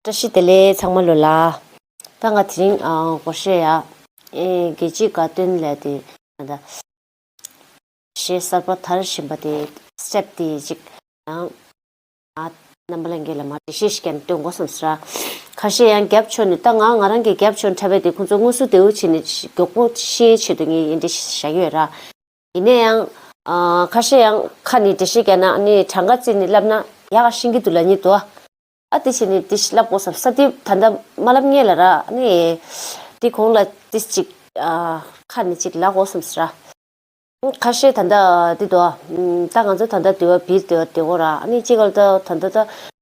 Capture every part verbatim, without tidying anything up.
བཀྲ་ཤིས་བདེ་ལེགས་ཚང་མ་ལོ་ལ། ད་ང་དེ་རིང་ཨ་སྒོར་གཞས་ཡ། ཨེ་རྒྱལ་སྤྱིའི་དགའ་སྟོན་ལས་དེ་ད་གཞས་གསར་པ་དར་བཞིན་པ་དེ་སི་ཊེབ་དེ་ཅིག་ཡང་ཨ་རྣམ་པ་ལྷན་རྒྱས་ལ་མར་འགྲེལ་བཤད་ཞིག་ཀྱང་སྟོན་དགོས་བསམ་ཟེར། ཁ་ཤས་ཡང་རྒྱབ་ཕྱོགས་ནས་ད་ང་ང་རང་གི་རྒྱབ་ཕྱོགས་འཁྲབ་པའི་དེ་ཁོང་ཚོ་དངོས་སུ་བདེ་བོ་བྱས་ནས་མགྱོགས་པོ་ཤེས་ཆེད་དུ་ངས་འདི་འདྲ་བཞག་ཡོད་ར། ཡིན་ན་ཡང་ཨ་ཁ་ཤས་ཡང་ཁ་ནས་འགྲེལ་བཤད་རྒྱག་ན་ནི་གྲངས་ཀ་བརྩིས་ནས་ལབ་ན་ཡག་ག་ཤེས་ཀྱི་འདུག་ལབ་མཁན་འདུག་ཨ་དེ་བྱས་ནས་དེ་ལབ་དགོས་བསམ་ས་དེ་ད་ལྟ་མ་ལབ་ངེས་ལ་ར། ཨ་ནི་དེ་གོང་ལ་དེ་ཅིག་ཨ་ཁ་ནས་ཅིག་ལབ་དགོས་བསམ་ཟེར་ར། ཁ་ཤས་ད་ལྟ་དེ་འདུག་ད་ང་ཚོ་ད་ལྟ་དུས་བབ་བིར་དུས་བབ་དེ་གོ་ར། ཨ་ནི་ཅིག་ག་ལ་ད་ད་ལྟ་ད་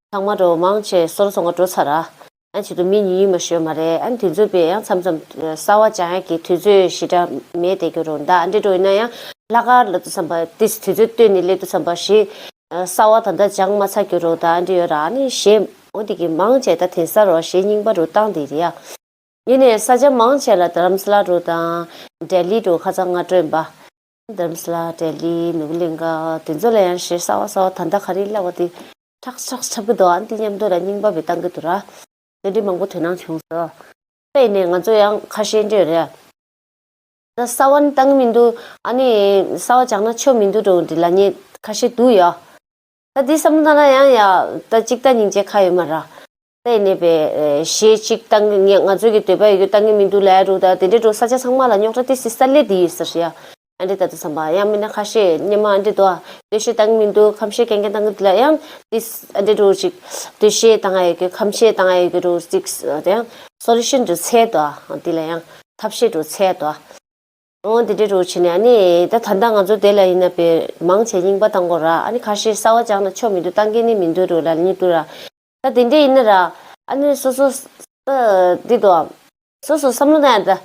ཚང་མ་འགྲོ་མང་ཆེ་སོ་སོ་སོ་ང་འགྲོ་ཚར་ར། ཨ་ནི་ཆེད་དུ་མི་ཉུང་ཉུང་མ་ཞོན་མ་རེད། ཨ་ནི་དུས་ཚོད་པས་ཡང་མཚམས་མཚམས་གསར་བ་སྦྱང་ཡག་གི་དུས་ཚོད་ཞེ་དྲག་མེད་དེ་གྱུར་རོ། ད་ཨ་འདྲ་འགྲོ་ཡིན་ན་ཡང་ལྷག་དཀར་ལ་དུས་བསམ་པ་དེ་དུས་ཚོད་བཏོན་ནས་སླེབས་དུས་བསམ་པ་ཞེ་གསར་བ་ད་ལྟ་སྦྱང་མ་ཚར་གྱུར་རོ། ད་ཨ་འདྲ་ཡོད་ར། ཨ་ནི་གཞས་འོ་དེ་གི་མང་ཆེ་ད་དེང་སང་རོ་གཞས་རྙིང་པ་རུ་བཏང་དེ་རེད་ཡ། ཡིན་ནའི་ས་ཆ་མང་ཆེ་ལ་དྷ་རམ་ས་ལ་རུ་དང་ལྡི་ལི་རུ་ཁ་སང་ང་སྤྲོ་ཡིན་པ། དྷ་རམ་ས་ལ་ལྡི་ལི་ནོར་བུ་གླིང་ག་དེ་ཚོ་ལ་ཡང་གཞས་གསར་བ་གསར་བ་ད་ལྟ་ག་རེ་ལབ་པ་དེ་ཁྲག་ཁྲག་འཁྲབ་གི་འདུག་ཨ་འདི་མཉམ་དུ་ལ་རྙིང་པ་བས་བཏང་གི་འདུག་ར། དེ་འདྲའི་མང་པོ་དོ་སྣང་བྱུང་སོང་། ད་ཡིན་ནའི་ང་ཚོ་ཡང་ཁ་ཤས་འདྲ་ཡོད་རེད། ད་གསར་བ་ནི་བཏང་གི་མི་འདུག་ཨ་ནི་གསར་བ་སྦྱང་ན་ཆོ་མི་འདུག་འགྲོ་འདི་ལབ་མཁན་ཁ་ཤས་འདུག་ཡ། ད་འདི་བསམ་བློ་བཏང་ན་ཡང་ཡ་ད་གཅིག་ད་སྙིང་རྗེ་ཁ་ཡོད་མ་ར། ད་ཡིན་ནའི་པའི་གཞས་གཅིག་བཏང་གི་ངས་ང་ཚོ་གི་འདོད་པ་ཡོད་རྒྱུ་བཏང་གི་མི་འདུག་ལབ་ཡ་འདུག་ད་དེ་འདྲའི་འགྲོ་ས་ཆ་ཚང་མ་ལ་རྙོག་དྲ་ཏི་སི་ས་སླེབས་དེ་ཡོད་ས་རེད་ཡ། ཨ་འདྲ་ད་དུ་བསམ་པ་ཡང་མིན་ན་ཁ་ཤས་སྙན་མ་ཨ་འདྲ་འདུག་ཨ། སྟོད་གཞས་བཏང་གི་མི་འདུག་ཁམས་གཞས་རྐྱང་རྐྱང་བཏང་གི་འདུག་ལ་ཡང་ཏི་སི་ཨ་འདྲ་འགྲོ་ཅིག་སྟོད་གཞས་བཏང་ཡ་ཡོད་རྒྱུ་ཁམས་གཞས་བཏང་ཡ་ཡོད་རྒྱུ་འགྲོ་ཅིག་ཡང་སོ་ལུ་ཤན་འགྲོ་ཚད་འདུག་ཨ། འདི་ལ་ཡང་ཐབས་ཤེས་འགྲོ་ཚད་འདུག་ཨ། འོ་འདི་འདྲའི་རུ་བྱས་ནས་ཨ་ནི་ད་ད་ལྟ་ང་ཚོ་དེ་ལ་ཡིན་ན་པའི་མང་ཆེ་རྙིང་པ་བཏང་དགོས་ར། ཨ་ནི་ཁ་ཤས་གསར་བ་སྦྱངས་ན་ཆོ་མི་འདུག་བཏང་གི་ནི་མི་འདུག་རུ་ལ་ནི་འདུག་ར། ད་དེ་འདྲའི་ཡིན་ན་ར་ཨ་ནི་སོ་སོ་ད་འདི་དོ་སོ་སོ་བསམ་བློ་བཏང་ཡ་ད་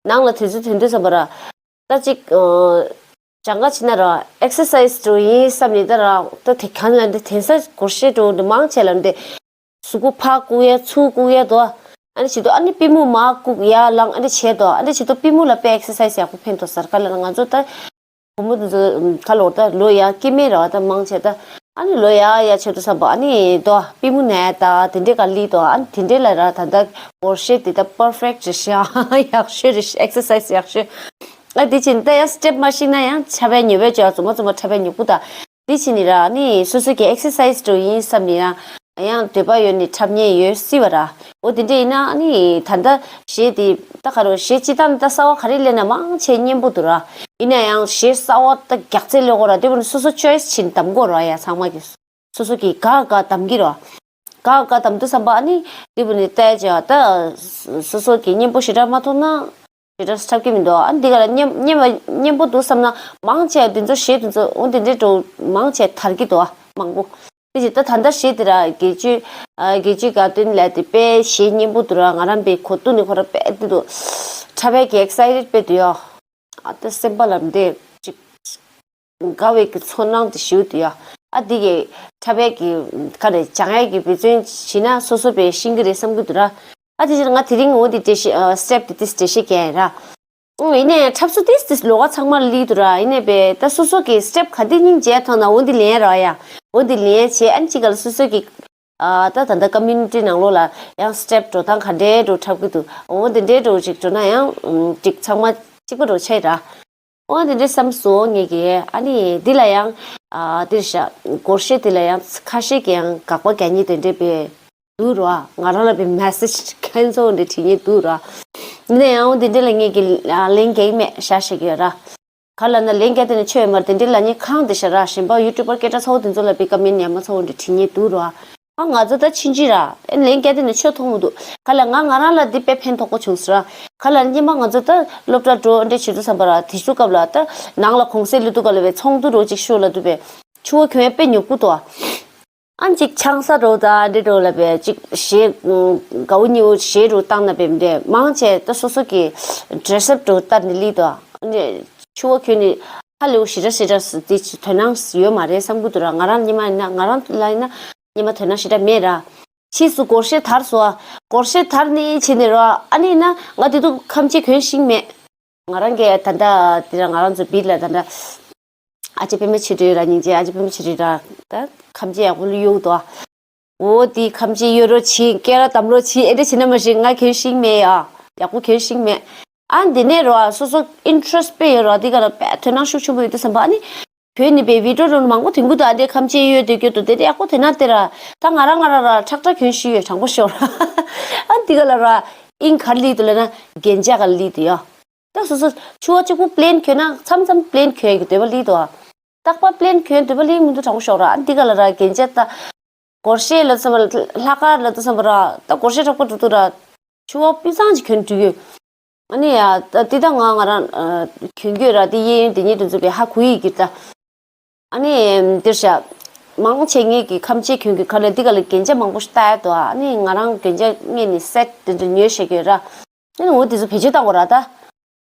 ནང་ལ་དུས་ཚོད་དོན་དུས་བསམ་པ་ར། ད་ཅིག་སྦྱང་ག་ཕྱིན་ན་ར་ཨེག་སར་སའི་སི་འགྲོ་ཡིན་བསམ་ནས་ད་ར་ད་དེ་གང་ལ་འདི་དེང་སང་སྒོར་གཞས་འགྲོ་འདི་མང་ཆེ་ལ་འདི། གཟུགས་པོ་ཕར་བཀུག་ཡ་ཚུར་བཀུག་ཡ་དོ། ཨ་ནི་བྱེད་དོ་ཨ་ནི་པུས་མོ་མར་བཀུག་ཡར་ལངས་ཨ་ནི་བྱེད་དོ་ཨ་ནི་བྱེད་དོ་པུས་མོ་ལ་དཔེ་ཨེག་སར་སའི་སི་ཡག་པོ་ཕན་ཐོགས་ས་རེད། ག་ལ་ང་ཚོ་ད་བུ་མོ་དེ་ཚོ་ཁ་ལོ་ད་ལོ་ཡར་སྐྱེ་དམན་རེད་བ། ད་མང་ཆེ་ད་ཨ་ནི་ལོ་ཡར་ཡར་བྱེད་དོ་བསམ་པ་ཨ་ནི་དོ་པུས་མོ་ན་ཡ་ད་དེ་འདྲའི་ག་ལི་དོ་ཨ་ནི་དེ་འདྲའི་ལ་ར་ད་ད་སྒོར་གཞས་དེ་ད་པར་ཕེག་རེད་ཤག་ཡག་ཤོས་རེད་ཤག་ཨེག་སར་སའི་སི་ཡག་ཤོས། ཨ་དེ་ཕྱིན་ད་ཡང་སི་ཊེབ་མ་ཤེས་ན་ཡང་འཁྲབ་པའི་ཉོ་བའི་ཅོ་ཡ་རྫུན་མ་རྫུན་མ་འཁྲབ་པའི་ཉོ་སྐུ་ད། དེ་ཕྱིན་ནི་ར་ནི་སོ་སོ་གི་ཨེག་སར་སའི་སི་འགྲོ་ཡིན་བསམ་ནི་ཡང་ཡང་འདོད་པ་ཡོད་ནི་འཁྲབ་མཁན་ཡོད་སྲིད་པ་ར། འོ་དེ་འདྲ་ཡིན་ན་ནི་ད་ལྟ་གཞས་དེ་ད་ག་རོ་གཞས་སྤྱི་བཏང་ད་གསར་བ་ག་རེ་ལེན་ན་མང་ཆེ་སྙན་པོ་འདུག་ར། ཡིན་ན་ཡང་གཞས་གསར་བ་ད་རྒྱག་རྩེ་ལེན་དགོས་ར། དེ་བར་ནི་སོ་སོ་ཅོའི་སི་བྱིན་གདམ་དགོས་ར་ཡ་ཚང་མ་གི། སོ་སོ་གི་ག་ག་གདམ་གི་ར། ག་ག་གདམ་དུས་བསམ་པ་ཨ་ནི་དེ་བར་ནི་ལྟ་ཅེ་ད་སོ་སོ་གི་སྙན་པོ་ཞེ་དྲག་མ་མཐོང་ན། དེ་འདྲ་འཁྲབ་ཀྱི་མི་འདུག་ཨ་འདི་ག་ལ་སྙན་སྙན་པ་སྙན་པོ་འདུག་བསམ་ན་མང་ཆེ་དེ་ཚོ་གཞས་དེ་ཚོ་འོ་དེ་འདྲའི་འགྲོ་མང་ཆེ་དར་གྱི་འདུག་ཨ་མང་པོ། དེ་བཞིན་ད་ད་ལྟ་གཞས་དེ་ར་དགེ་བཅུ་ཨ་དགེ་བཅུའི་དགའ་སྟོན་ལས་དེ་དཔེ་གཞས་སྙན་པོ་འདུག་ར། ང་རང་དཔེ་གོ་ཏུ་ནས་ཁོ་ར་དཔེ་དེ་འདུག་འཁྲབ་པའི་གི་ཨེག་སའི་ཊེཌ་དཔེ་འདུག་ཡ། ཨ་ད་སེམས་པ་ལ་འདི་ཅིག་དགའ་བའི་གི་ཚོར་སྣང་དེ་ཞུ་དུ་ཡ། ཨ་འདི་གི་འཁྲབ་པའི་གི་ག་རེ་སྦྱང་ཡས་གི་འབད་བརྩོན་བྱས་ན་སོ་སོ་དཔེ་ཤེས་ཀྱི་རེད་བསམ་གྱི་འདུག་ར། ཨ་དེ་ཕྱིར་ང་དེ་རིང་འོ་འདི་འགྲེལ་བཤད་ཨ་སི་ཊེབ་དེ་ཏིས་འགྲེལ་བཤད་རྒྱག་ཡིན་ར། ཨུ་ཡིན་ནའི་འཁྲབ་སོ་ཏིས་ཏིས་ལོགས་ཀ་ཚང་མ་ལ་སླེབས་འདུག་ར། ཡིན་ནའི་པས་ད་སོ་སོ་གི་སི་ཊེབ་ག་འདི་སྙིང་རྗེ་མཐོང་ན་འོ་འདི་ལེན་ར་ཡ། འོ་འདི་ལེན་བྱས་ཨ་ནི་གཅིག་ག་ལ་སོ་སོ་གི་ཨ་ད་ད་ལྟ་ཀ་མིའུ་ནི་ཊི་ནང་ལོགས་ལ་ཡང་སི་ཊེབ་འགྲོ་སྟངས་ག་འདྲའི་འགྲོ་འཁྲབ་ཀྱི་འདུག་འོ་འདི་འདྲའི་འགྲོ་ཅིག་འགྲོ་ན་ཡང་ཨུམ་ཅིག་ཚང་མ་གཅིག་པ་འགྲོ་ཆགས་ར། འོ་དེ་འདྲའི་བསམ་སོང་ངས་ཀྱི། ཨ་ནི་འདི་ལ་ཡང་ཨ་འདིར་ཤ་སྒོར་གཞས་འདི་ལ་ཡང་ཁ་ཤས་ཀྱི་ཡང་དགག་པ་རྒྱག་མཁན་དེ་འདྲའི་དཔེ་འདུག་རོ། ང་རང་ལ་དཔེ་མེ་སེ་ཇི་ཁན་སོ་འདྲ་བྲིས་མཁན་འདུག་རོ། ཡིན་ན་ཡང་འོ་དེ་འདྲ་ལ་ངས་ཀྱི་ལན་རྒྱག་གི་མེད་ཤག་བཤད་ཀྱི་ཡོད་ར། ག་ལ་ན་ལན་རྒྱག་དེ་ནི་ཆོས་ཡོད་མ་རེད། དེ་འདྲའི་ལ་ཉེ་ཁང་དེ་ཤ་ར་གཞན་པ་ཡུ་ཊུབ་པར་སྐད་གྲགས་ཚ་བོ་དེ་ཚོ་ལ་དཔེ་ཀ་མེན་ཡ་མ་ཚ་བོ་འདྲ་བྲིས་མཁན་འདུག་རོ། ཨ་ང་ཚོ་ད་ཕྱིན་ཅི་ར། ཨེ་ལན་བརྒྱ་དེ་ནི་ཆོས་མཐོང་མི་འདུག་ག་ལ་ང་ང་རང་ལ་འདི་དཔེ་ཕན་ཐོགས་པོ་བྱུང་ཟེར་ར། ག་ལ་སྙེ་མ་ང་ཚོ་ད་སློབ་གྲྭ་འགྲོ་འདྲེ་བྱེད་དུ་བསམ་པ་ར་དེ་ཚོ་སྐབས་ལ་ད་ནང་ལ་གུང་སེང་ལུས་དུ་ག་ལ་བའི་ཚོང་དུ་རོ་ཅིག་ཤོད་ལ་དུ་བའི་ཆུ་བོ་གྱོན་དཔེ་ཉོ་ཀུ་ཏོ། ཨ་ཅིག་ཆང་ས་རོ་ད་འདྲེ་རོ་ལ་བའི་ཅིག་གཞས་དགའ་བོ་ཉེ་བོ་གཞས་རོ་བཏང་ན་བེམ་འདྲེ་མང་ཆེ་ད་སོ་སོ་གི་ཌེ་རེ་སི་ཨབ་རོ་བཏབ་ནི་ལི་ཏོ། ཨ་ནི་ཆུ་བོ་གྱོན་ནི་ཧ་ལེའུ་ཞི་ར་ཞི་ར་སི་དེ་དོན་སྣང་ཡོད་མ་རེད་བསམ་གི་འདུག་ར། ང་རང་སྙེ་མ་ཡིན་ན་ང་རང་ལ་ཡིན་ན། ཉི་མ་དོན་ན་ཞེ་དྲག་མེད་ར། ཕྱིས་སུ་སྒོར་གཞས་དར་སོ། སྒོར་གཞས་དར་ནི་བྱེད་ནི་ར། ཨ་ནི་ན་ང་དེ་དུས་ཁམས་ཆེ་གྱོན་ཤིང་མེད། ང་རང་གི་ད་ལྟ་དེ་ར་ང་རང་ཚོ་བིར་ལ་ད་ལྟ་ཨ་ཅེ་པད་མ་ཆོས་སྒྲོན་ར་སྙིང་རྗེ་ཨ་ཅེ་པད་མ་ཆོས་སྒྲོན་ར་ད་ཁམས་ཆེ་ཡག་པོ་ལ་གཡུག་དོ། འོ་དེ་ཁམ་ཆེ་ཡོད་རོ་ཆི་སྐད་ར་དམ་རོ་ཆི་ཨེ་འདྲ་བྱེད་ན་མ་ཤེས། ང་གྱོན་ཤེས་མེད་ཡ། ཡག་པོ་གྱོན་ཤེས་མེད། ཨ་འདི་ནས་རོ་སོ་སོ་ཨིན་ཊི་རེ་སི་ཊི་དཔེ་ཡོད་རོ། འདི་ག་ལ་དཔེ་དོ་སྣང་ཤུགས་ཆེན་པོ་ཡོད་དུས་ཙམ་པ་ཨ་ནི། བོད་ནི་པའི་བི་ཌི་ཡོ་རོལ་མང་པོ་ཐོན་གྱི་འདུག་ཨ་འདྲའི་ཁམ་ཆེ་ཡོད་དེ་སྐྱོ་དུ་དེ་འདྲ་ཡག་པོ་དེ་ན་དེ་ར། ད་ང་རང་ང་རང་ར་ཁྲག་ཁྲག་གྱོན་ཤེས་ཡོད་དྲང་པོ་ཤོར། ཨ་འདི་ག་ལ་ར་ཨིན་ག་རེ་ལི་འདུག་ལབ་ན་རྒྱན་ཆ་ག་ལི་འདུག་ཡ། ད་སོ་སོ་ཆུ་བ་གཅིག་པུ་པི་ལེན་གྱོན་ན་མཚམས་མཚམས་པི་ལེན་གྱོན་ཡ་གི་འདོད་པ་ལི་འདུག་ཨ། རྟག་པར་པི་ལེན་གྱོན་འདོད་པ་ལི་མི་འདུག་དྲང་པོ་ཤོར་ར། ཨ་འདི་ག་ལ་ར་རྒྱན་ཆ་ད། སྒོར་གཞས་ལ་བསམ་པ་ལྷག་དཀར་ལ་བསམ་པ་ར་ད་སྒོར་གཞས་དྲག་པོ་འགྲོ་འདུག་ར། ཆུ་བ་སྤུས་གཙང་ཅིག་གྱོན་འགྲོ་ཡོད། ཨ་ནི་ཡ་ད་འདི་ད་ང་ང་རང་གྱོན་གྱོན་ར་འདི་གཡས་གཡོན་འདི་གཉིས་དུ་འཛུལ་བའི་ཧ་གོ་ཡི་གི་ད། ཨ་ནི་འདིར་བཞག་མང་ཆེ་ངེད་ཀྱི་ཁམ་ཆེ་གྱོན་གྱི་ཁ་ལ་འདི་ག་ལ་རྒྱན་ཆ་མང་པོ་ཞིག་ལྟ་ཡ་དོ། ཨ་ནི་ང་རང་རྒྱན་ཆ་ངེད་ནི་སེ་ཊི་འདི་འདྲ་ཉོས་བཞག་གི་ཡོད་ར། ཨ་ནི་འོ་འདི་ཚོ་བེད་སྤྱོད་བཏང་དགོས་ར་ད།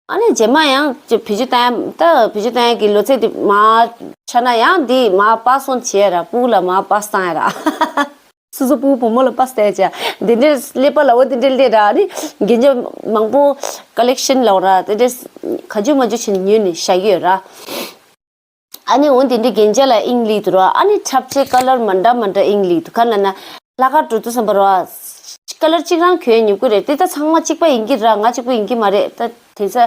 ཨ་ནི་རྗེས་མ་ཡང་ཅིག་བེད་སྤྱོད་བཏང་ཡ་ད་བེད་སྤྱོད་བཏང་ཡ་གི་ལོ་ཚད་དེ་མར་ཆག་ན་ཡང་འདི་མར་པ་སོང་བྱས་ར་སྤུ་གུ་ལ་མར་པ་སང་ཡ་ར། སོ་སོ་སྤུ་གུ་བུ་མོ་ལ་པ་སྟེ་ཅ། འདི་འདྲའི་ཀླད་པ་ལ་འོ་འདི་འདྲའི་སླེབས་ར་ནི་རྒྱན་ཆ་མང་པོ་ཀ་ལེག་ཤན་ལ་འོ་ར་དེ་འདྲའི་ག་ཅུ་མ་ཅུ་ཕྱིན་ཉོས་ནས་བཞག་གི་ཡོད་ར། ཨ་ནི་འོ་འདི་འདྲའི་རྒྱན་ཆ་ལ་དབྱིངས་ལི་འདུག་ར། ཨ་ནི་འཁྲབ་ཆས་ཀ་ལར་མ་འདྲ་མ་འདྲ་དབྱིངས་ལི་འདུག་ག་ལ་ན་ལྷག་དཀར་འགྲོ་དུས་ཙམ་པ་ར་ཀ་ལར་གཅིག་རང་གྱོན་ཉོ་གི་རེད། དེ་ད་ཚང་མ་གཅིག་པ་ཡིན་གྱི་ར་ང་གཅིག་པོ་ཡིན་གྱི་མ་རེད། ད་དེ་ཚ་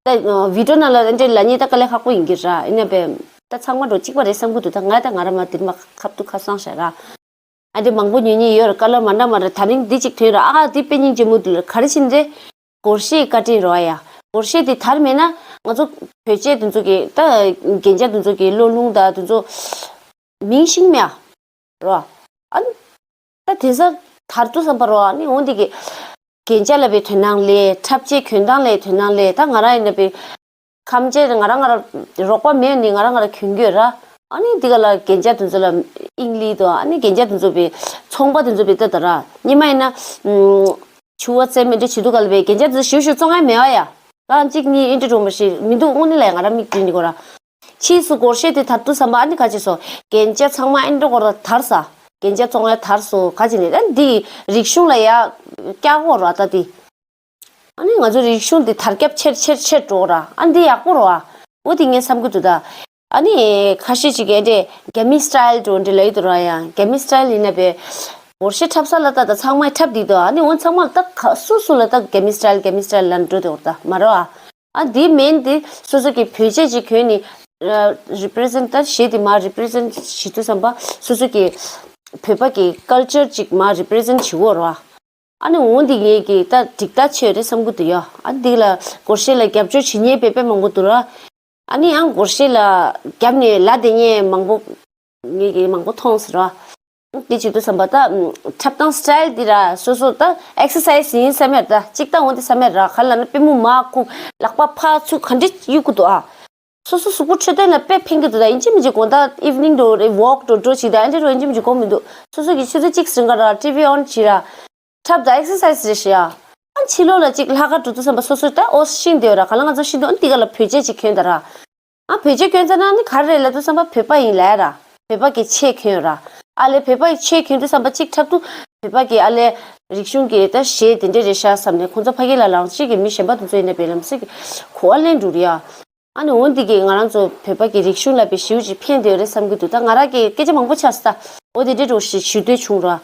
ད་བི་ཌི་ཡོ་ནང་ལ་འདྲ་ལ་ཉེ་ད་དཀའ་ལས་ཁག་པོ་ཡིན་གྱི་ར། ཡིན་ན་བས་ད་ཚང་མ་འགྲོ་གཅིག་པ་རེད་བསམ་གྱི་འདུག་ད་ང་ད་ང་ར་མ་དེ་མ་ཁབ་ཏུ་ཁ་སང་ཤ་ར། ཨ་འདྲེ་མང་པོ་ཉོ་ཉེ་ཡོད་ར། ཀ་ལར་མ་འདྲ་མ་འདྲ། ད་རིང་འདི་གཅིག་ཐོན་ར། ཨ་འདི་དཔེ་སྙིང་རྗེ་མོ་འདུག་ལ་ག་རེ་ཕྱིན་རེད། སྒོར་གཞས་བཀའ་དྲིན་རོ་ཨ་ཡ། སྒོར་གཞས་དེ་དར་མེད་ན་ང་ཚོ་བོད་ཆས་དེ་ཚོ་གི་ད་རྒྱན་ཆ་དེ་ཚོ་གི་བློ་རླུང་དང་དེ་ཚོ་མིང་ཤིང་མེ་ཨ་རོ། ཨ་ད་དེ་ས་དར་དུ་བསམ་པ་རོ། ཨ་ནི་འོ་འདི་གི་རྒྱན་ཆ་ལ་བའི་དོན་སྣང་ལས་འཁྲབ་ཆས་གྱོན་སྟངས་ལས་དོན་སྣང་ལས་ད་ང་རང་ཡིན་ན་བའི་ཁམས་ཆེ་ང་རང་ང་རང་རོགས་པ་མེད་ནི་ང་རང་ང་རང་གྱོན་གྱོན་ར། ཨ་ནི་འདི་ག་ལ་རྒྱན་ཆ་དེ་ཚོ་ལ་ཨིང་ལི་དོ། ཨ་ནི་རྒྱན་ཆ་དེ་ཚོ་བའི་ཚོང་པ་དེ་ཚོ་བའི་ལྟ་ད་ར་ཉི་མ་ཡིན་ན་ཆུ་བ་རྩེ་མི་འདྲ་བྱེད་དུ་ག་ལ་བའི་རྒྱན་ཆ་དེ་ཚོ་ཞུ་ཞུ་བཙོང་ཡ་མེད་བ་ཡ། རང་གཅིག་གཉིས་ཨིན་འདྲ་འགྲོ་མ་ཤེས་མི་འདུག་དངོས་གནས་ལ་ང་རང་མིག་དྲིན་འདི་གོ་ར། ཕྱིས་སུ་སྒོར་གཞས་དེ་དར་དུ་བསམ་པ་ཨ་ནི་ག་ཅི་སོ། རྒྱན་ཆ་ཚང་མ་ཨིན་འདྲ་གོ་ར་དར་ས། རྒྱན་ཆ་བཙོང་ཡ་དར་སོ་ག་ཅི་ནས་ཨ་འདི་རིག་གཞུང་ལ་ཡ་སྐྱག་གོ་ར་ད་འདི། ཨ་ནི་ང་ཚོ་རིག་གཞུང་འདི་དར་ཁྱབ་ཆེར་ཆེར་ཆེར་འགྲོ་ར། ཨ་འདི་ཡག་པོ་རོ་ཨ། འོ་དེ་ངས་བསམ་གི་འདུག་ད། ཨ་ནི་ཁ་ཤས་ཅིག་གིས་འདྲེ་རྒྱ་མི་སི་ཊལ་འགྲོ་འདྲེ་ལ་ཡི་དུ་ར་ཡ། རྒྱ་མི་སི་ཊལ་ཡིན་ན་བས་སྒོར་གཞས་འཁྲབ་ས་ལ་ད་ད་ཚང་མས་འཁྲབ་འདི་དོ། ཨ་ནི་འོ་ཚང་མ་ད་ག་སུ་སུ་ལ་ད་རྒྱ་མི་སི་ཊལ་རྒྱ་མི་སི་ཊལ་ལ་འགྲོ་དེ་འོ་ད་མ་རོ་ཨ། ཨ་འདི་མིན་འདི་སོ་སོ་གི་བོད་ཆས་ཅིག་གྱོན་ནི་རི་པི་རི་ཛེན་ཊ་ད་གཞས་འདི་མ་རི་པི་རི་ཛེན་ཊ་བྱེད་དུས་བསམ་པ་སོ་སོ་གི་བོད་པ་གི་ཀལ་ཅར་ཅིག་མ་རི་པི་རི་ཛེན་ཊ་བྱེད་འོ་རོ་ཨ། ཨ་ནི་འོ་འདི་ངེད་ཀྱི་ད་འགྲིག་ཐག་ཆོད་རེད་བསམ་གི་འདུག་ཡ། ཨ་འདི་ལ་སྒོར་གཞས་ལ་རྒྱབ་སྐྱོར་བྱེད་མཁན་དཔེ་དཔེ་མང་པོ་འདུག་ར། ཨ་ནི་ཡང་སྒོར་གཞས་ལ་རྒྱབ་ནས་ལ་དེ་ངས་མང་པོ་ངེད་ཀྱི་མང་པོ་མཐོང་ཟེར་ར། དེ་བྱེད་དུས་བསམ་པ་ད་འཁྲབ་སྟངས་སི་ཊལ་འདི་ར་སོ་སོ་ད་ཨེག་སར་སའི་སི་ཡིན་བསམ་ཡ་ད་གཅིག་ད་འོ་འདི་བསམ་ཡ་ར་ག་ལ་ན་པུས་མོ་མར་ཁུག་ལག་པ་ཕར་ཚུར་ག་འདྲ་གཡུག་གི་འདུག་ཨ། སོ་སོ་གཟུགས་པོ་འཕྲོད་བསྟེན་ལ་དཔེ་ཕན་གྱི་འདུག་ད་ཡིན་གཅིག་མིན་གཅིག་དགོང་དག་ཨི་ཝི་ནིང་འགྲོ་རེད་ཝོག་འགྲོ་འགྲོ་ཞིག་ད་ཨེ་འདྲ་རོ་ཡིན་གཅིག་མིན་གཅིག་དགོངས་མི་འདུག་སོ་སོ་གི་ཆུ་ཚོད་གཅིག་རིང་ག་ར་ཊི་ཝི་ཨོན་བྱེད་ར། འཁྲབ་དང་ཨེག་སར་སའི་སི་རེད་ཤག་ཡ། ཨ་ཕྱི་ལོགས་ལ་གཅིག་ལྷག་དཀར་འགྲོ་དུས་བསམ་པ་སོ་སོ་ད་ཨོ་ཤིང་དེ་ཡོད་ར་ག་ལ་ང་ཚོ་ཤིང་དུ་ཨ་འདི་ག་ལ་བོད་ཆས་ཅིག་གྱོན་ད་ར། ཨ་བོད་ཆས་གྱོན་ཚར་ན་ནི་ག་རེ་རེད་ལབ་དུས་བསམ་པ་བོད་པ་ཡིན་ལབ་ཡ་ར། བོད་པ་གི་ཆས་གྱོན་ར། ཨ་ལས་བོད་པ་ཡི་ཆས་གྱོན་དུས་བསམ་པ་གཅིག་འཁྲབ་དུས་བོད་པ་གི་ཨ་ལས་རིག་གཞུང་གི་ད་གཞས་དེ་འདྲས་རེད་ཤག་བསམ་ནས་ཁོང་ཚོ་ཕ་གི་ལ་ལངས་ཅིག་གི་མི་གཞན་པ་དེ་ཚོ་ཡིན་ན་བེ་ལམ་སི་གི་གོ་བ་ལེན་འགྲོ་རེད་ཡ། ཨ་ནི་འོ་འདི་གིས་ང་རང་ཚོ་བོད་པ་གི་རིག་གཞུང་ལ་བེ་ཞེ་པོ་ཅིག་ཕན་བདེ་བ་རེད་བསམ་གི་འདུག་ད་ང་རང་གི་སྐད་ཆ་མང་པོ་ཆགས་སོང་ད། འོ་དེ་འདྲས་འགྲོ་ཞིག་ཞུ་འདོད་བྱུང་ར།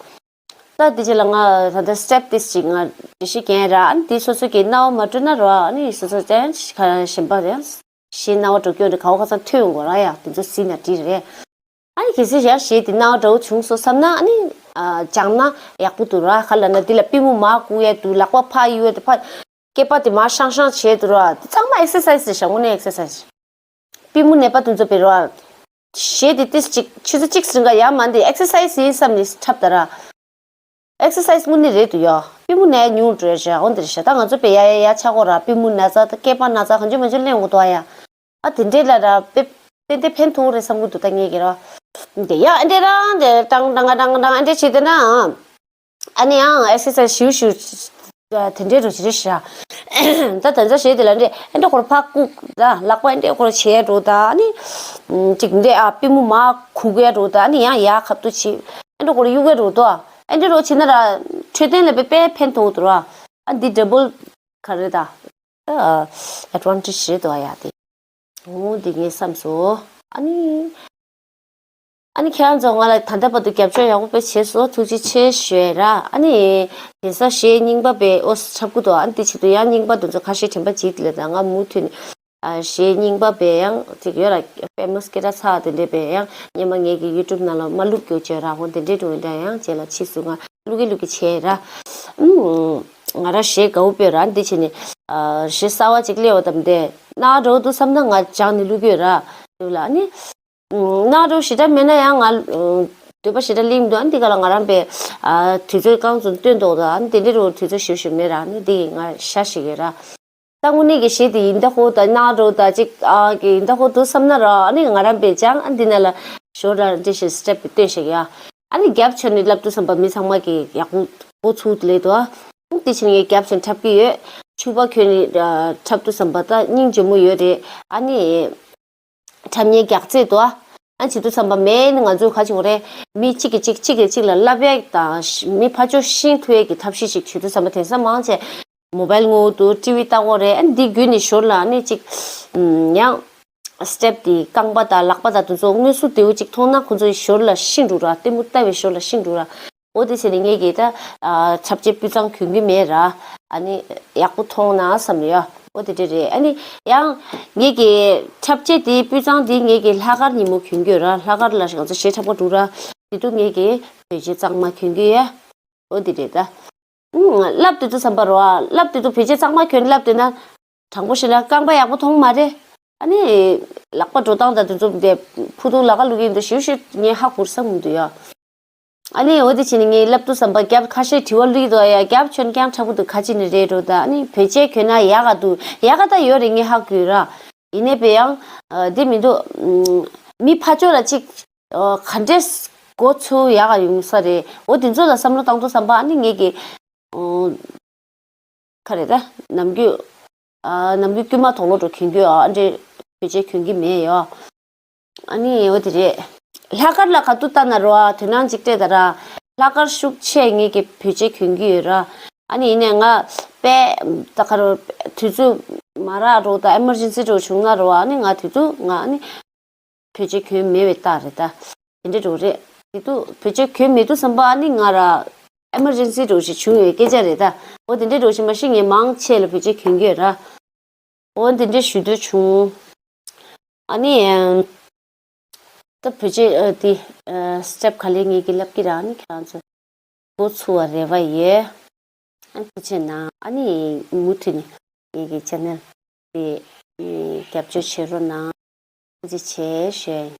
ད་དེ་རྗེས་ལ་ང་ད་ལྟ་སི་ཊེབ་ཏིས་ཅིག་ང་འགྲེལ་བཤད་རྒྱག་ཡ་ར། ཨ་ནི་དེ་སོ་སོ་གི་རྣ་བ་མ་འགྲོ་ན་ར། ཨ་ནི་སོ་སོ་ཅན་གཞན་པ་རེད། གཞན་རྣ་བ་འགྲོ་རྒྱུ་རེད། ག་བ་ག་ཚང་ཐོས་ཡོང་གོ་ར་ཡ། དེ་ཚོ་གཟིགས་ན་འགྲིག་རེད། ཨ་ནི་གལ་སྲིད་ཡ་གཞས་དེ་རྣ་བ་འགྲོ་བྱུང་སོང་བསམ་ན་ཨ་ནི་སྦྱངས་ན་ཡག་པོ་འདུག་ར། ག་ལ་ན་འདི་ལ་པུས་མོ་མར་བཀུག་ཡ་འདུག་ལག་པ་ཕར་གཡུག་ཡ་འདུག་ཕར་སྐེད་པ་དེ་མར་ཤང་ཤང་བྱས་འདུག་ར། དེ་ཚང་མ་ཨེག་སར་སའི་སི་རེད་ཤག་དངོས་གནས་ཨེག་སར་སའི་སི། པུས་མོ་ནད་པ་དེ་ཚོ་བེ་ར། གཞས་དེ་ཏིས་གཅིག་ཆུ་ཚོད་གཅིག་རིང་ག་ཡ་མ་འདི་ཨེག་སར་སའི་སི་ཡིན་བསམ་ནས་འཁྲབ་ད་ར། ཨེག་སར་སའི་སི་དངོས་གནས་རེད་འདུག་ཡ། པུས་མོ་ནད་ཉུང་འགྲོ་ཡ་ཤག་འོ་འདི་རེད་ཤག་ད་ང་ཚོ་བེ་ཡ་ཡ་ཡ་ཆག་གོ་ར། པུས་མོ་ན་ཚ་ད་སྐེད་པ་ན་ཚ་གང་ཅི་མང་ཅི་ལེན་འོང་འདུག་ཡ། ཨ་དེ་འདྲས་ལ་ར་དཔེ་དཔེ་དེ་ཕན་ཐོགས་རེད་བསམ་གི་འདུག་ད་ངས་ཀྱི་ར། འདི་ཡ་ཨ་འདྲས་རང་དེ་ཏང་ཏང་ཏང་ཏང་ཨ་འདྲས་བྱེད་དེ་ན། ཨ་ནི་ཡང་ཨེག་སར་སའི་སི་ཞུ་ཞུ་དེ་འདྲས་འགྲོ་ཞིག་རེད་ཤག་ད་དེ་ཚོ་བྱས་དེ་ལ་འདྲས་ཨ་འདྲས་ཁོར་ཕར་བཀུག་ད་ལག་པ་ཨ་འདྲས་ཁོར་བྱས་འགྲོ་ད། ཨ་ནི་ཅིག་འདྲས་ཨ་པུས་མོ་མར་ཁུག་གས་འགྲོ་ད། ཨ་ནི་ཡང་ཡ་ཁབ་ཏུ་བྱེད་ཨ་འདྲས་ཁོར་གཡུག་གས་འགྲོ་ད། ཨ་འདྲས་རོ་བྱེད་ན་ར་འཕྲོད་བསྟེན་ལ་དཔེ་དཔེ་ཕན་ཐོགས་འདུག་ར། ཨ་འདི་ཌ་བལ་ག་རེ་ད་ཨེ་ཌི་ཝན་ཊེཇ་རེད་འདུག་ཡ་དེ། འོ་འདི་ངས་བསམ་སོང་། ཨ་ནི། ཨ་ནི་ཁྱེད་རང་ཚོ་ང་ལ་ད་ལྟ་བར་དུ་རྒྱབ་སྐྱོར་ཡག་པོ་དཔེ་བྱས་སོང་། ཐུགས་རྗེ་ཆེ་ཞུ་ཡ་ར། ཨ་ནི་དེང་སང་གཞས་རྙིང་པ་དཔེ་ཨོ་འཁྲབ་གི་འདུག་ཨ་ནི་དེ་ཆེད་དུ་ཡང་རྙིང་པ་དེ་ཚོ་ཁ་ཤས་དྲན་པ་བརྗེད་དེ་ལས་ད་ང་མུ་མཐུད་ནས་ཨ་གཞས་རྙིང་པ་དཔེ་ཡང་ཅིག་ཡོད་ར། ཕེ་མོ་སི་སྐད་གྲགས་ཚ་བ་དེ་འདྲས་དཔེ་ཡང་སྔོན་མ་ངེད་ཀྱི་ཡུ་ཊུབ་ནང་ལ་མ་བླུགས་རྒྱུ་བྱས་ར། འོ་དེ་འདྲས་འགྲོ་འདྲ་ཡང་རྗེས་ལ་ཕྱིས་སུ་ང་བླུགས་གི་བླུགས་གི་བྱས་ར། ཨུམ། ང་རང་གཞས་དགའ་བོ་དཔེ་ར་འདི་བྱས་ནས་ཨ་གཞས་གསར་བ་ཅིག་སླེབས་པ་དང་དེ་ནག་འགྲོ་འདུག་བསམ་ན་ང་སྦྱངས་ནས་བླུགས་གི་ཡོད་ར། དེ་ལ་ཨ་ནི། ནག་འགྲོ་ཞེ་དྲག་མེད་ན་ཡང་ང་འདོད་པ་ཞེ་དྲག་སླེབས་འདུག་ཨ་འདི་ག་ལ་ང་རང་པའི་དུས་ཚོད་རྐང་ཚོ་སྟོན་ཏོག་ཏོ་ཨ་འདི་འདྲ་རུ་དུས་ཚོད་ཞེ་པོ་ཞིག་མེད་ར། ཨ་ནི་འདི་ཡིས་ང་ཤ་ཞིག་ཡོད་ར། ད་དངོས་གནས་ཀྱི་གཞས་དེ་ཡིན་ད་ཧོ་ད་ནག་འགྲོ་ད་ཅིག་ཨ་གི་ཡིན་ད་ཧོ་འདུག་བསམ་ན་ར། ཨ་ནི་ང་རང་པའི་སྦྱངས་ཨ་འདི་ན་ལ་ཞོར་ར་འདི་ཞིག་སི་ཊེབ་སྟོན་ཞིག་ཡ། ཨ་ནི་རྒྱབ་ཆོད་ནས་བསླབ་དུས་བསམ་པ་མི་ཚང་མ་གི་ཡག་པོ་འགོ་ཚུགས་ལེ་དོ། ཨ་འདི་ཕྱིན་ངས་རྒྱབ་ཆོད་འཁྲབ་ཀྱི་ཡོད། ཕྱུ་པ་ཁྱོད་ནི་འཁྲབ་དུས་བསམ་པ་ད་སྙིང་རྗེ་མོ་ཡོད་རེད། ཨ་ནི། འཁྲབ་མཁན་རྒྱག་རྩེད་དོ། ཨ་བྱེད་དུས་བསམ་པ་མེད་ནི་ང་ཚོས་ག་བྱེད་དགོས་རེད། མི་གཅིག་གིས་གཅིག་གཅིག་གིས་གཅིག་ལ་བསླབ་ཡས་དང་མི་ཕར་ཕྱོགས་ཤེས་ཐུབ་ཡས་ཀྱི་ཐབས་ཤེས་ཤིག་བྱེད་དུས་བསམ་པ་དེང་སང་མང་ཆེ་མོ་བལ་ངོ་དུ་ཊི་ཝི་ལྟ་གོ་རེད། ཨ་འདི་བརྒྱུད་ནས་ཞོར་ལ་ནི་གཅིག་ཡང་སི་ཊེབ་དེ་རྐང་པ་དང་ལག་པ་དང་དེ་ཚོ་དངོས་སུ་དེའུ་གཅིག་མཐོང་ན་ཁོ་ཚོའི་ཞོར་ལ་ཤེས་འགྲོ་ར། ལྟད་མོ་ལྟ་བའི་ཞོར་ལ་ཤེས་འགྲོ་ར། འོ་དེ་བྱས་ནས་ངེད་ཀྱིས་ད་འཁྲབ་ཆས་སྤུས་གཙང་གྱོན་གྱི་མེད་ར། ཨ་ནི་ཡག་པོ་མཐོང་ན་བསམ་ཡ། འོ་དེ་འདྲ་རེད། ཨ་ནི་ཡང་ངེད་ཀྱིས་འཁྲབ་ཆས་དེ་སྤུས་གཙང་དེ་ངེད་ཀྱིས་ལྷག་དཀར་ཉིན་མོ་གྱོན་གྱི་ཡོད་ར། ལྷག་དཀར་ལ་ང་ཚོ་གཞས་འཁྲབ་ག་འགྲོ་ར། དེ་དུས་ངེད་ཀྱིས་བོད་ཆས་གཙང་མ་གྱོན་གྱི་ཡོད། འོ་དེ་རེད་ད། ཨུང་བསླབ་དེ་དུས་བསམ་པ་རོ་ཨ། བསླབ་དེ་དུས་བོད་ཆས་གཙང་མ་གྱོན་བསླབ་དེ་ན། དྲང་པོ་བཤད་ན་རྐང་པ་ཡག་པོ་མཐོང་མ་རེད། ཨ་ནི། ལག་པ་འགྲོ་སྟངས་དང་དེ་ཚོ་དེ་ཕུ་ཐུང་ལ་ཁ་བླུག་གིན་འདུག་ཞིབ་ཞིབ་ངས་ཧ་གོ་བསམ་གྱི་འདུག་ཡ། ཨ་ནི་འོ་དེ་བྱས་ནས་ངས་བསླབ་དུས་བསམ་པ་རྒྱབ་ཁ་ཤས་དྲི་བ་བླུག་འདུག་ཡ། རྒྱབ་ཁྱོད་རྐྱང་འཁྲབ་གི་འདུག་ག་ཅི་ནས་རེད་འགྲོ་ད། ཨ་ནི་བོད་ཆས་གྱོན་ན་ཡག་ག་འདུག་ཡག་ག་ད་ཡོད་རེད་ངས་ཧ་གོ་ར། ཡིན་ནའི་པས་ཡང་། དེ་མི་འདུག་མི་ཕར་ཕྱོགས་ལ་ཅིག་ག་འདྲས་འགོ་ཚུགས་ཡག་ག་ཡོང་ས་རེད། འོ་དེ་ཚོ་ལ་བསམ་བློ་བཏང་དུས་བསམ་པ་ཨ་ནི་ངས་ཀྱི། ག་རེ་ད། ནམ་རྒྱུན། ཨ་ནམ་རྒྱུན་དཀྱུས་མ་དོག་ལོ་འགྲོ་གྱོན་གྱི་ཨ་འདྲེ་བོད་ཆས་གྱོན་གྱི་མེད་ཡོ། ཨ་ནི་འོ་དེ་རེད། ལྷག་དཀར་ལ་ག་དུས་ལྟ་ན་རོ་ཨ་དོ་སྣང་ཅིག་སྤྲད་ད་ར། ལྷག་དཀར་ཤུགས་ཆེ་ངེད་ཀྱི་བོད་ཆས་གྱོན་གྱི་ཡོད་ར། ཨ་ནི་ཡིན་ནའི་ང་དཔེ་ད་ག་རོ་དུས་ཚོད་མ་རག་རོ་ད་ཨེ་མར་ཇེན་སི་འགྲོ་བྱུང་ན་རོ་ཨ་ནི་ང་དུས་ཚོད་ང་ཨ་ནི། བོད་ཆས་གྱོན་མེད་པའི་རྟགས་རེད་ད། དེ་འདྲའི་འགྲོ་རེད། དེ་དུས་བོད་ཆས་གྱོན་མེད་དུས་བསམ་པ་ཨ་ནི་ང་ར་ཨེ་མར་ཇེན་སི་འགྲོ་ཞིག་བྱུང་ཡོད་སྐད་ཆ་རེད་ད། འོ་དེ་འདྲའི་འགྲོ་ཞིག་མ་གཞི་ངས་མང་ཆེ་ལ་བོད་ཆས་གྱོན་གྱི་ཡོད་ར། འོ་དེ་འདྲའི་ཞུ་འདོད་བྱུང་། ཨ་ནི། ད་བོད་ཆས་དེ་སི་ཊེབ་ག་ལེ་ངེད་ཀྱི་ལབ་ཀྱི་ར་ཨ་ནི་ཁྱེད་རང་ཚོ་འགོ་ཚུགས་པ་རེ་བ་ཡོད། ཨ་ནི་ཐུགས་རྗེ་གནང་། ཨ་ནི་མུ་མཐུད་ནས་ངེད་ཀྱི་ཆེ་ནལ་དེ་རྒྱབ་སྐྱོར་བྱེད་རོགས་གནང་། ཐུགས་རྗེ་ཆེ་ཞུ་ཡ་ཡིན།